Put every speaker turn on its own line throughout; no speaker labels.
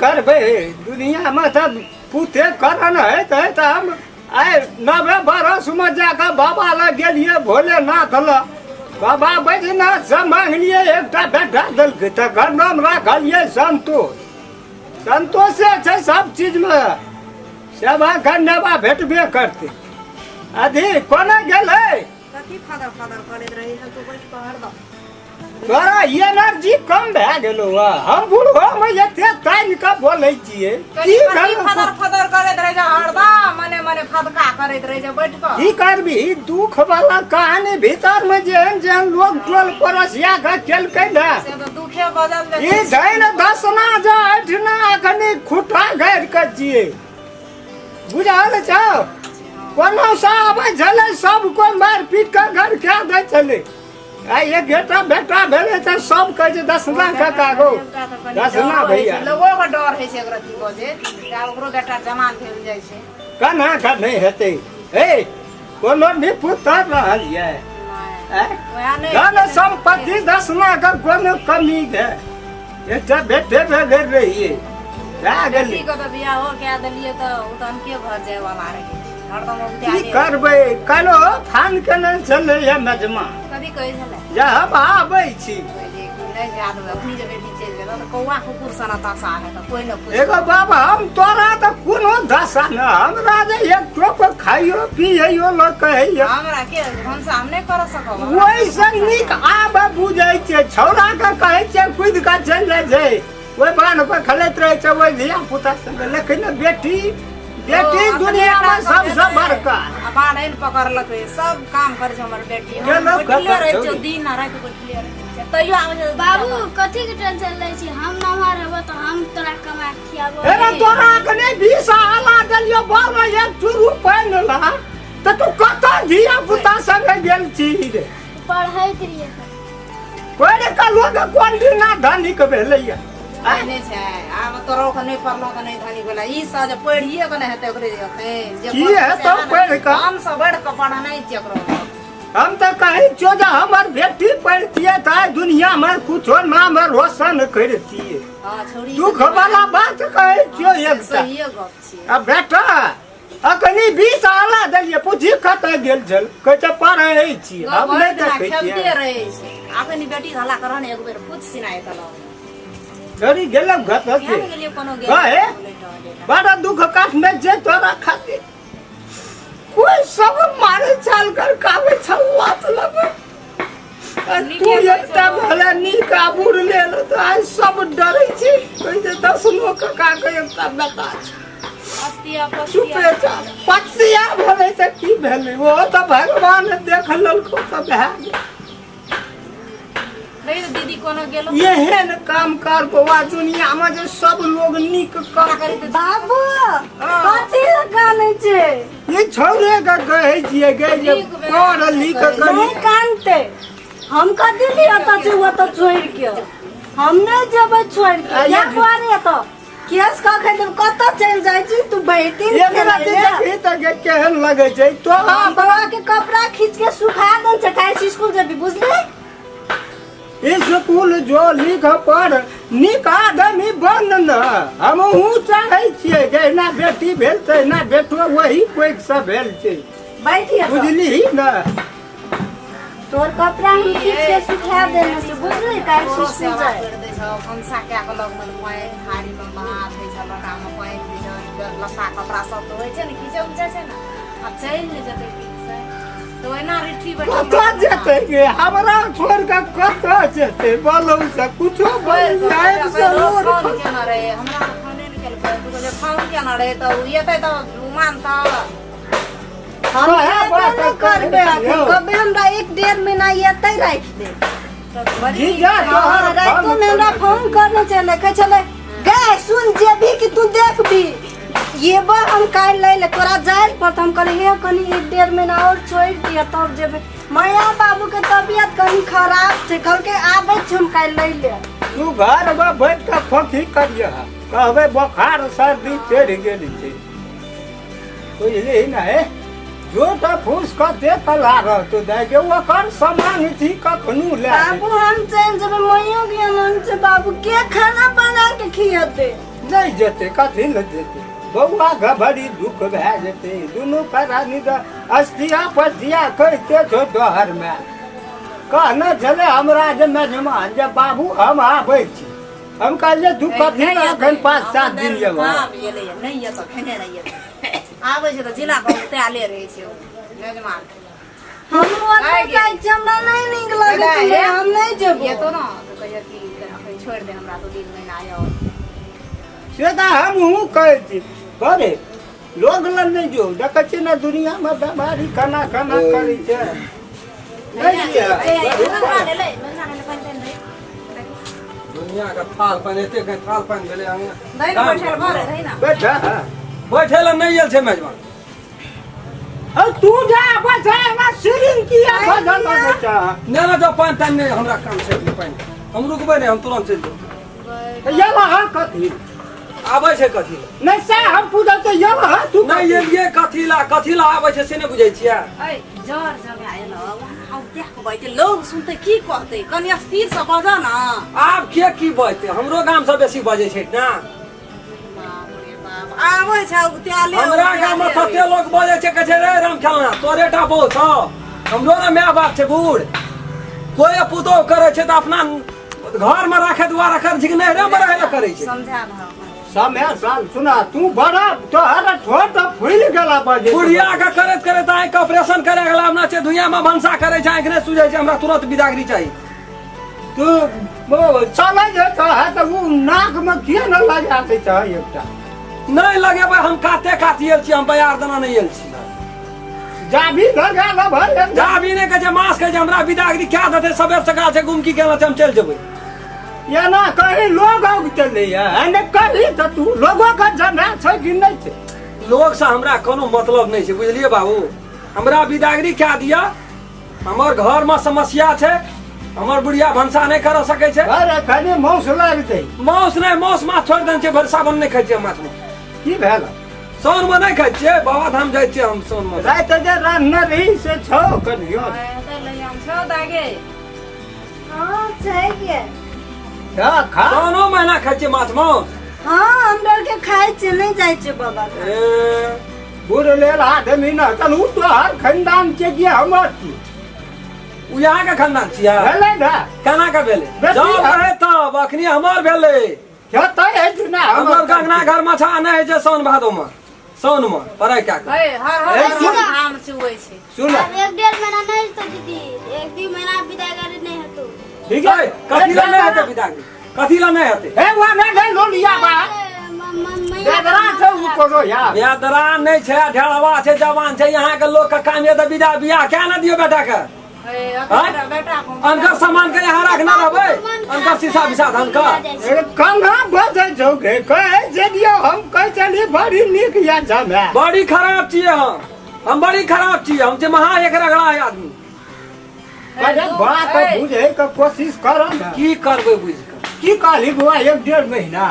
करबै दुनियामे तऽ पुते करन होइत है तऽ हम आइ 90 बरसमे जाकऽ बाबा लग गेलियै भोलेनाथ लग, बाबा बैजनाथ से मांगलियै, एकटा बेटा देलकै, तकर नाम राखलियै संतोष। संतोषे छै सब चीजमे, सेवा करनेवा भेटबे करतै। अथी कोना गेलै?
कथी फदर फदर करैत रही तू बैठ कऽ हरदम?
तोरा एनर्जी कम भए गेलो हँ। हम बूढ़ो मे एते तानि कऽ बोलै छियै की
कथी
भेलौ?
फदर फदर करैत रहे छै हरदम, मने मने फदका करैत रहे छै बैठ कऽ।
की करबी, दुख वाला कहानी भीतर में जेहन जेहन लोग टोल पड़ोसिया के केलकै ने,
से तऽ दुखे बदल
ई
देतै।
धैन दसना जे एठना अखनी खुटा गाड़ि के छियै, बुझल छौ? कोनो सँ आबै छलै, सब कोइ मारि पीट कऽ घर कए दै छलै। आ एक बेटा बेटा भेलै तऽ सब कहै छै दसना काका गो, दसना भैया।
लोगो के डर होइ छै एकरा की बजे, ओकरो बेटा जवान भेल जाइ छै।
केना कऽ नहि हेतै? हे, कोनो निपुतर रहल यऽ? धन सम्पत्ति दसना के कोनो कमी है? एकटा बेटे भेल रहियै, भए गेलै।
के तऽ बियाहो कए देलियै तऽ ओ तऽ अनके घर जाय वाला रहै हरदम।
की करबै, काल्हि फोन केने छलैया मजमा।
कथी कहै छलै?
जे हम आबै छी।
नहि जा देबै, अपनी जे बेटी चलि जेतौ तऽ कौआ कुकुर सन दशा है तऽ कोइ नहि पूछ।
एगो बाबा, हम तोरा तऽ कोनो दशा न, हमरा जे एक टोप खाइयो पियैयो ल कहैया।
हमरा के भनसा हम नहि कर सकब।
ओहिसँ नीक आब बुझै छियै, छौड़ा के कहै छियै कुदि कऽ चलि जाइ छै, ओहि बान्ह पर खेलैत रहै छै ओहि धिया पुता संगे, लेकिन बेटी बेटी दुनिया में सबसे बड़का।
आ बाढ़नि पकड़लकै, सब काम करै छै हमर बेटी। हम
गेलौ
बैठले रहै
कतऽ?
छियौ, दिन आ राति बैठले रहै छियै, तैयो आबै छै।
बाबू, कथी के टेंशन लै छी? हम नमहर हेबो तऽ हम तोरा कमा के खियाबो।
एना तोरा कने 20 आला देलियो, बाबा एक चुरू पानि ला तऽ तू कतऽ धिया पुता संगे गेल छी रे?
पढ़ैत रहियै।
पढ़ि कऽ लोक कोन दिना धनिक भेलैया?
नहि छै, आब तोरो के नहि पढ़लो तऽ नहि धनिक भेलै। ई सब जे पढ़िए के नहि हेतै ओकरे एखन जे
की हेतौ पढ़ि कऽ?
हम सब बढ़ि कऽ पढ़नाइ छियै ओकरो।
हम तऽ कहै छियौ जे हमर बेटी पढ़तियै तऽ आइ दुनियामे कुछो नाम रोशन करितियै।
हँ छौड़ी,
दुख वाला बात कहै छियौ एकटा।
सहिए गप छियै।
आ बेटा अखनी 20 आला देलियै, पूछी कतऽ गेल छल, कहै छै पढ़ै छी। हम नहि देखै
खेलते
छियै।
रहै छै। अखनी बेटी हल्ला करह ने, एक बेर पूछ सिनाइ तलब।
घड़ी गेलौ कतऽ
किया
से?
ने गेलियै कोनो गेल।
कहे? बड़ा दुख काटने छै तोरा खातिर, कोई सब मारे चाल कर कावे छल लात लगे। आ तू एकटा भले नीक आबुर लेल तऽ आइ सब डरै छै, कहै छै दसनो काका के एकटा बेटा छै।
पस्तिया पस्तिया।
चुपे चाप पतिया भेलै तऽ की भेलै, ओ तऽ भगवान देख लेलको तऽ भए गेल।
नहीं तऽ दीदी कोनो गेलो।
एहन काम कर बौआ दुनिया में जे सब लोग नीक कर।
बाबू, कथी लए कानै छै?
ई छौरे के कहै छियै गे जे
नीक भेलै।
पढ़ लिख कऽ।
नहीं कानते। हम कथी लिए एतऽ छी ओतऽ छोड़ि के? हम नहि जेबै छोड़ि के।
आ,
या
ये-
बुआरे, एतऽ केस कखन देब? कतऽ चलि जाइ छी तू भरि दिन
एक राति
खेलै लए?
देखी तऽ गे केहन लगै छै तोरा।
हम बौआ के कपड़ा खींच के सुखा देन छै, काल्हि से स्कूल जेबी, बुझली?
स्कूल जो, लिख पढ़, नीक आदमी बन न। हमहूँ चाहै छियै जहिना बेटी भेल तहिना बेटो वही कोइसँ भेल छै।
बैठिए।
बुझलिही ने?
तोर कपड़ा हम खींच के सुखा देने छै, बुझली? काल्हि
तोरो
से स्कूल
सेवा
जाय।
करि दै छौ, भनसा कए कऽ लगमे पानि थारीमे भात होइ छै, लोटामे पानि दै छौ, लत्ता कपड़ा सब धोइ छै ने, खींचै उचै छै ने। आब चलि ने जेतै ठीक से तऽ ओहिना रिट्ठी बैठल।
कतऽ जेतै गे? हमरा छोड़ि कऽ कतऽ जेतै? बोलौ से कुछो बोल जाय से रोड।
फोन केने रहे हमरा, तऽ फोने नहि केलकै। तू कहै फोन केने रहे तऽ ओ एतै तऽ ओ मानतौ।
हम
वएह
एबे
बात
नहि करबै अखन।
यौ।
कभी हमरा एक डेढ़ महीना एतै राखि दे।
तऽ बड़ी
जीजा तोहर
रातिो में हमरा फोन करने छलै, कहै छलै गे सुन, जेबही कि तू देखबी, एबो हम काल्हि लै ले, तोरा जाय लए पड़तौ। हम कहलियै हे कनी एक डेढ़ महीना आओर छोड़ि दिअ तब जेबै, माया बाबू के तबियत कनी खराब छै। कहलकै आबै छी हम काल्हि लै ले।
तू घर में बैठ कऽ खोखी करियह, कहबै बोखार सर्दी चढ़ि गेल छै, बुझलिही ने? हे, झूठ फूस कऽ देखला रहतौ दाइ गे, ओकर सामान छी कखनो लए।
बाबू, हम चलि जेबै, मैयो के मन छै। बाबू, के खाना बना के खियेतै?
नहि जेतै, कथी लए जेतै बौआ? घबरी दुख भए जेतै। दुनू प्राणी तऽ अस्थिया पस्थिया कहिते छौ। दोहरमे कहने छलै हमरा जे मेजमान जे बाबू हम आबै छी। हम कहलियै तू कथी लए एखन 5-7 दिन जेबह?
नहि एतऽ खेने नहि एतऽ आबै छै तऽ जिला पर उताले रहै छै ओ मेजमान।
हम ओतऽ जाइ छी, हमरा नहि नीक लगै छै, हम नहि जेबो।
एतो ने तऽ कहियो कि अखन छोड़ि दे हमरा, 2-3 महीना आयो।
से तऽ हमहूँ कहै छी, अरे लोग लग नहि जो, देखै छियै ने दुनियामे बेमारी केना केना करै छै। नहि दिअ।
दुनिया के थाल पानि एते के थाल पानि भेलै अंगना।
नहि ने बैठल भरे रही ना।
बैठ।
बैठे लए नहि आयल छै मेजबान।
अरे तू जा आबै छै, हमरा सिरिंग किया बजल लगै छै?
नहि नहि, जब पानि तानि नहि, हमरा काम छै अभी, पानि हम रुकबै नहि, हम तुरंत चलि जेबै।
ये हाँ कथी
आबै छै कथी लए?
नहि से हम पूछै छियै, ये हाँ तू
नहि एलियै कथी ला, कथी ला आबै छै से नहि बुझै छियै?
ऐ जर जमे आयल वहाँ देख के बैठे लोग सुनते की कहते? कनि स्थिर से बजऽ ना।
आब के की बजतै? हमरो गाम से बेसी बजै छै ने।
बाप रे बाप, आबै छै उताले।
हमरा गाम में तते लोग बजै छै, कहै छै रे राम खेलना तोरे टा बहुत छौ। हमरो ने माय बाप छै बूढ़, कोई पुतोह करै छै तऽ अपना घर में राखे दुआरे करै छै कि नैहरे में रहै लए करै छै?
समझा ना।
समय साल सुना, तू बड़ा तोहर ठोर तऽ फूलि गेला बजे।
बुढ़िया के करैत करैत आँखि के ऑपरेशन करे गेला अपना छै, दुनिया में भनसा करै छै, आँखि नहि सुझै छै। हमरा तुरंत बिदागरी चाही।
तू ओ चलै जे तऽ तऽ ओ नाक में किया न लगा दै छै एकटा?
नहि लगेबै हम, काते कात आयल छी हम, बयार देना नहि आयल छी।
जाबी लगा लेबै।
जाबी नहि कहै छै, मास कहै छै। हमरा बिदागरी क्या देतै? सबेर सकाल छै, गुमकी केना छै, हम चलि जेबै।
एना कहीं लोग औगतै एने कही तऽ तू लोगो के जमा छै कि नहि छै?
लोग से हमरा कोनो मतलब नहि छै, बुझलियै बाबू? हमरा बिदागरी क्या दिया। हमर घर में समस्या छै, हमर बुढ़िया भनसा नहि कर सकै छै।
अरे कनि मौस लागतै।
माउस नहि, माउस माछ छोड़ि देने छै, भरि सावन नहि खाइ छियै माछ माउस।
की भेल?
साउन मे नहि खाइ छियै, बाबा धाम जाइ छियै हम साउन मे।
राति जे रान्हने रही से छौ कनियो?
छौ दागे।
हाँ छै के।
खा खा।
साउनो महीना खाइ छियै माछ माउस?
हाँ, हम डर के खाइ छियै, नहि जाइ छियै बाबा धाम।
ए,
बूढ़ लेल आदमी न चल, उ तोहर खानदान छै कि हमर छी?
उ यहाँ के खानदान छियै।
भेलै ने।
केना के भेलै?
बेटी
जब
है।
रहै तब अखनी हमर भेलै।
खेतै है ना।
हमर गंगना घर में छा नहि होइ छै साउन भादो में, साउन में पढ़ाइ कए कऽ।
हे हर हर
ए,
हर
सुन।
घाम चुबै छै।
सुन।
आब 1-1.5 महीना नहि हेतौ दीदी, 1-2 महीना विदागरी नहि हेतौ।
ठीक
है
है।
कथी ला नहि हेतै बिदागरी? कथी ला नहि हेतै?
हे वो नहीं नहीं लोलिया बा बेदरा छै उ कोनो यार।
बेदरा नहि छै, ढेरवा छै, जवान छै। यहाँ के लोग के काम ये तऽ विदा बियाह क्या ना दियो बेटा के?
हे अखन बेटा को
अनकर सामान के यहाँ रखना रहबै, अनकर शीशा विसा धन का।
ए, कंघा बजै छौ गे? कहै छै दियौ, हम कहै छली बड़ी नीक या जमे।
बड़ी खराब छियै हम बड़ी खराब छियै हम, जे महा एक रगड़ा है आदमी।
अरे बात बुझै के कोशिश कर ने।
की करबै बुझि कऽ?
की कहली बौआ, 1-1.5 महीना?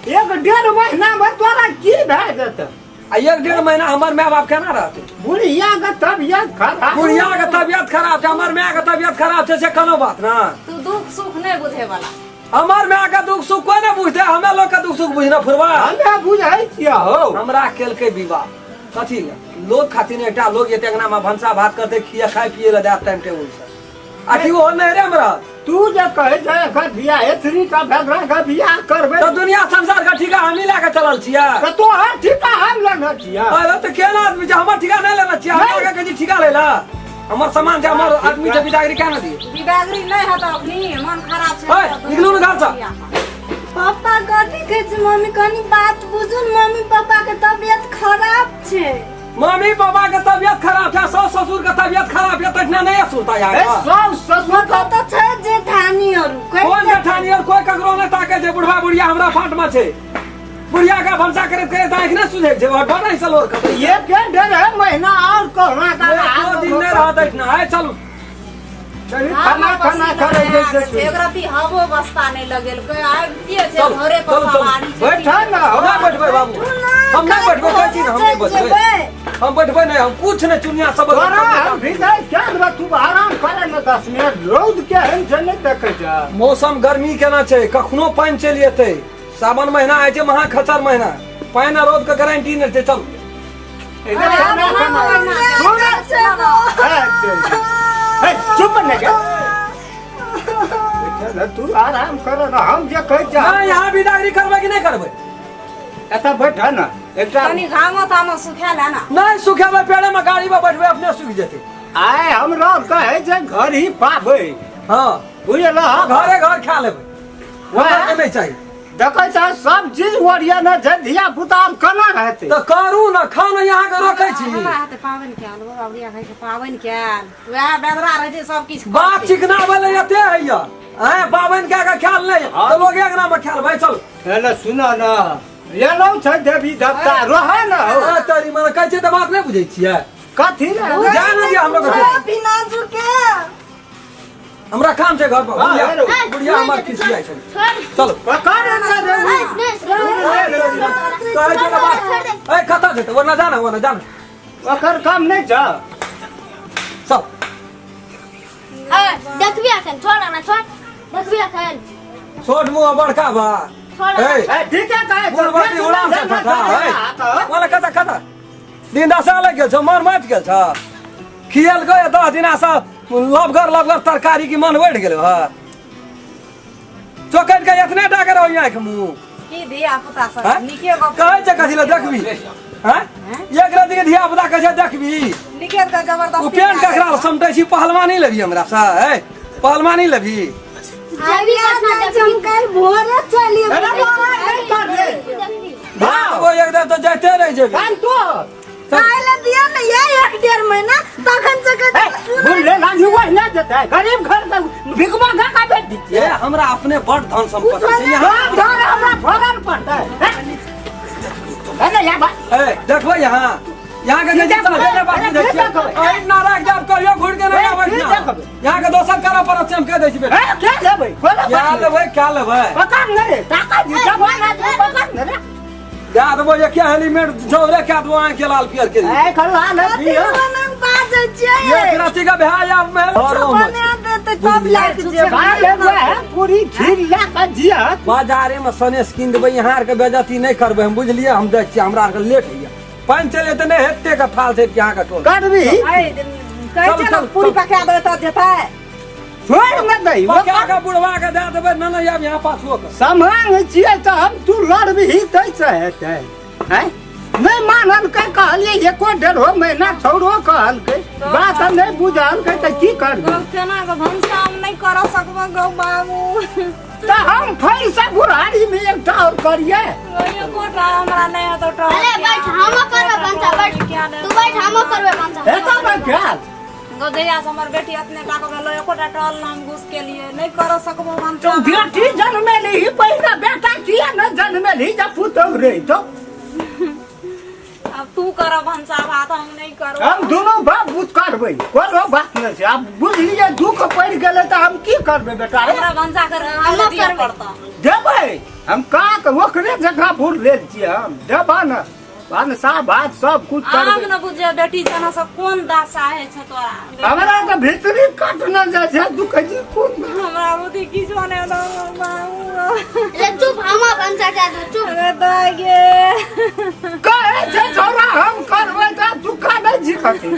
1-1.5 महीना मे तोरा की भए जेतै?
आ 1-1.5 महीना हमर माय बाप केना रहतै?
बुढ़िया के तबियत खराब।
बुढ़िया के तबियत खराब छै, हमर माय के तबियत खराब छै, से कोनो बात ना।
तू दुख सुख नहि बुझे वाला।
हमर माय के दुख सुख कोई नहीं बुझते, हमे लोग के दुख सुख बुझना फुरवा।
हमे बुझै छियै हौ।
हमरा केलकै विवाह कथी ले? लोग खातिर ने। एकटा लोग एते अंगना में भनसा भात करते, खिया खाय पिए ले देत टाइम टेबुल से, आ की ओहो नहरे में रहत?
तू जे कहै छै एकर बियाह एतनी टा भेल के बियाह करबै।
तऽ दुनिया संसार के ठीका हमही लए के चलल छियै?
तऽ तोहर ठीका हम लेने छियै।
अरे तऽ केना आदमी छै, हमर ठीका नहि लेने छियै? हमरा के कहै छी ठीका लै ला? हमर सामान छै, हमर आदमी छै, बिदागरी केना दियै?
बिदागरी नहि हेतौ अखनी, मन खराब छै।
ओए, निकलू ने घरसँ।
पापा कथी कहै छै? मम्मी कनी बात बुझू ने, मम्मी पापा के तबियत खराब छै।
मम्मी पापा के तबियत खराब छै, सास ससुर के तबियत खराब छै, तखने नहि सुनता
ए
यहाँ।
साउस ससुर
कतऽ छै जेठानी अरू?
कोन जेठानी और कोई ककरो नहि ताके छै। बुढ़वा बुढ़िया हमरा फाट में छै, बुढ़िया के भनसा करैत करैत आँखि नहि सुझै छै, बड़ नहीं सलोर खतै।
1-1.5 महीना और कहुना
एको दिन नहि रहत एहिठिना। आइ चलू।
खाना खाना करै छै।
एक रति हवो बस्ता नहि लगेलकै, आबितिये छै
चलू,
घरे पर
चलू, चलू।
सवारी छै।
बैठा ना हो।
नहि बैठबै बाबू, हम नहि बैठबै, कहै छी ने, हम नहि बैठबै, हम बैठबै नहि, हम कुछ नहि चुनिया सब।
तोरा हम भीतर क्या देबा? तू आराम करे ने 10 मिनट। रौद केहन छै नहि देखै छै?
मौसम गर्मी केना छै, कखनो पानि चलि एतै। सावन महीना आय छै महा खचर महीना पानि आ रौद के गारंटी नहि छै चल
इधर खाना खाना सुन हे, चुप ने गे चल तू आराम कर ना हम जे कहै छै
नहि यहाँ बिदागरी करबै कि नहि करबै
एतऽ बैठ ना एकटा
कनी घामो तामो सुखा ले ना
नहि सुखेबै पेड़े में गाड़ी में बैठबै अपने सुखि जेतै
आय हमरा कहै छै घर ही पाबै
हँ
बुझल
घरे घर खा लेबै हमरा के नहि चाही
देखै छ सब चीज ओरिया ने छै धिया पुता आब केना हेतै
तऽ करू ने खाउ ने अहाँके रोकै छी
हमरा हेतै पाबनि कयल बाबरिया खाइ छै पाबनि कयल वएह बेदरा रहै छै सब किछु
बात चिकना भेलै एते होइया आँय पाबनि कए के खायल नहि तऽ लोग अंगना मे खायल भाइ चल
हेलो सुन न एलौ छै देवी देवता रहै न हो
आ, तोरी मने कहै छै तऽ बात नहि बुझै छियै
कथी रे
जा ने दिअ हमरो के
बिना झुके
हमरा काम छै घर पर
हाँ,
बुढ़िया
हेलो।
बुढ़िया हमर खिसियाइ छै
छोड़
चलो
पकड़ ने रे
नहीं
कहै छै ने बात ए कतऽ जेतै ओ न जाना ओ न जाना
ओकर काम नहि छ
चल
देखबी अखन छोड़ ना छोड़ देखबी अखन
छोट मुँह बड़का बा
छोड़
ए
ए ठीके कहै
बुढ़ बड़ी उड़ाम से ठठा है वाला कता कता दिन दशा लागि गेल छ मन मटि गेल छ खियल गयो 10 दिना से लबगर लबगर तरकारी की मन बढ़ि गेल ह चौकट के एतने टा के रहो आँखि मुँह
की धिया पुता सब
हैं?
नीके गप
कहै छै कथी लए देखबी हैं एक राति के धिया पुता कहै छै देखबी
नीके के जबरदस्ती
ओ पेंट ककरा समटै छी पहलवानी लेबी हमरा से है पहलवानी लेबी
जेबी कतना
जाइ छी हम काल्हि भोरे चलि
अरे बाबा, नहि कर रे।
भाग वो एकदम तो जाते रह जेबी
कान तो
काल्हि दिअ ने ये एक डेढ़ महीना तखन से कहै छै, सुन
भूल ले लागी वही ना देता है गरीब घर का भिखमा खा का बेच
ए
दीजिए
हमरा अपने बड़ धन संपत्ति छै यहाँ
धन धन हमरा फरन पड़ता है अरे या बात
ए देखबै यहाँ यहाँ के
की
जे
देखबै?
बेटे बात
अरे
बुझै
की
छियै
देखबै?
अहि ना राख जाब कहियो घुर के नहि
ए,
आबै
की
यहाँ
देखबै?
यहाँ के दोसर करऽ पड़त से हम कह दै छी बेटा
ए क्या लेबै कोनो
क्या
बात नहीं।
लेबै क्या लेबै
पकड़ ने रे टाका जी जवान आदमी पकड़ ने रे
दए देबो जे क्या हेलमेट जौरे क्या देबो अहाँ के लाल पियर के
ए खल्ला ने पियो
हम बाजै छियै
एक राति के भए आब में
बना देतै तब लए के जेबै
खा लेबै पूरी खीर ला के जिया
बाजारे में सनेस कीन देबै यहाँ आरके बेजती नहि करबै हम बुझलियै हम जाइ छियै हमरा आरके लेट होइया पानि चलि जेतै नहि हेतै के थाल छै कि अहाँके टोल
करबी
कहै छै ने
चल,
पूरी
चल।
पका देबै तब जेतै
छोड़ न दही
पका के बुढ़वा के दए देबै न न आब यहाँ पाछुओ के
समांग छियै तऽ हम तू लड़बिही तै से हेतै हैं नहि मानलकै कहलियै एको डेढ़ो महीना छौड़ो कहलकै बात नहि बुझलकै तऽ की करबै
गौ केना के भनसा हम नहि कर सकबो गौ बाबू
तऽ हम फेर से बुढ़ारी मे एकटा और करियै
एकोटा हमरा नहि हेतौ टहल
अरे बैठ हम करबै भनसा बैठ तू बैठ हम करबै भनसा
हेतौ ने ख्याल
गौ जहिया से हमर बेटी अपने टा के भेलो एकोटा टहल नाम घुस के लिए नहि कर सकबो भनसा
तो बेटी जनमेली पहिने बेटा किया ने जनमेली जब पुतहु रही तो
अब तू कर भनसा भात हम नहीं करो
हम दुनू बाप बुत करबै कोनो बात नहि छै आब बुझलियै दुःख पड़ि गेलै तऽ हम की करबै बेटा रे
हमरा भनसा कर
हम
दिअ
करबै।
पड़ता
देबै हम काक ओकरे जगह भूल लेल छियै हम देबा ने भनसा भात सब कुछ
आब
करबै
न बुझे बेटी जना से कोन दशा है छै तोरा
हमरा तऽ भीतरी कट न जाइ छै दुख जी कोन
हमरा बुद्धि किछो नहि होलो बाबू
ले चुप हम भनसा कए दो चुप
अरे दाइ गे
कहै छै छोरा हम करबै तऽ दुःख नहि झिकतै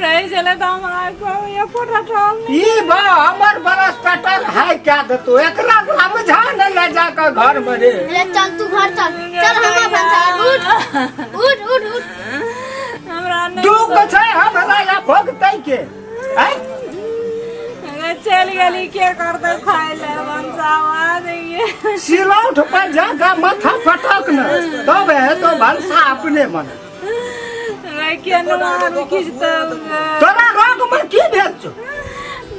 रहै छलै तऽ हमरा कोइ एकोटा टहल नहि
ई बा हमर बरस कटल है क्या देतो एकरा समझा न ले जा के घर में रे
ले चल तू घर चल चल हम भनसा उठ उठ उठ उठ
हमरा नहि
दुख छै हमरा या भोगतै के हैं
चलि गेली के करतै खाय ले भनसा भात गे
सिलौठ पर जाके माथा फटक न तब है तो भनसा अपने मन
केना आरू किछु तऽ
तोरा रोग में की भेल छौ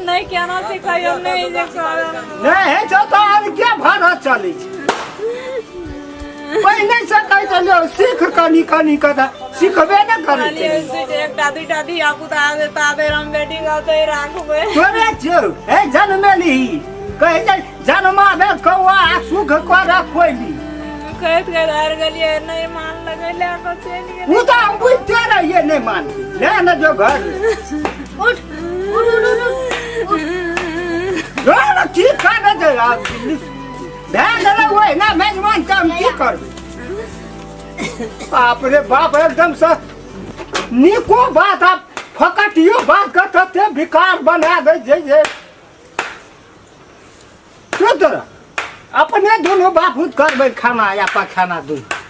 नहि केना सिखैयो नहि जे करब
नहि है छौ तऽ आब के भरत चलै छै पहिने से कहै छलियौ सीख कनी कनी कऽ सिखबे ने करै
कहलियै
छै
से एकटा दुइटा धिया पुता आबे ताबे हम बेटी के ओतै राखबै
तोरे छौ हे जनमेली कहै छै जनमाबे कौआ आ सुख कर कोइली
कहैत कहैत हारि गेलियै नहि मान लगै लए कऽ चलि गेलियै
ओ तऽ हम बुझते रहियै नहि मान ले ने जो घर
उठ उठ उठ उठ उठ
जो ने की खाने दे भए गेलै ओहि एना मेजबान के हम की करबै बाप रे बाप एकदम से नीको बात आ फकटियो बात के तते विकार बना दै छै जे क्यों तोरा अपने दुनू बाप करबै खाना या पखाना दुनू।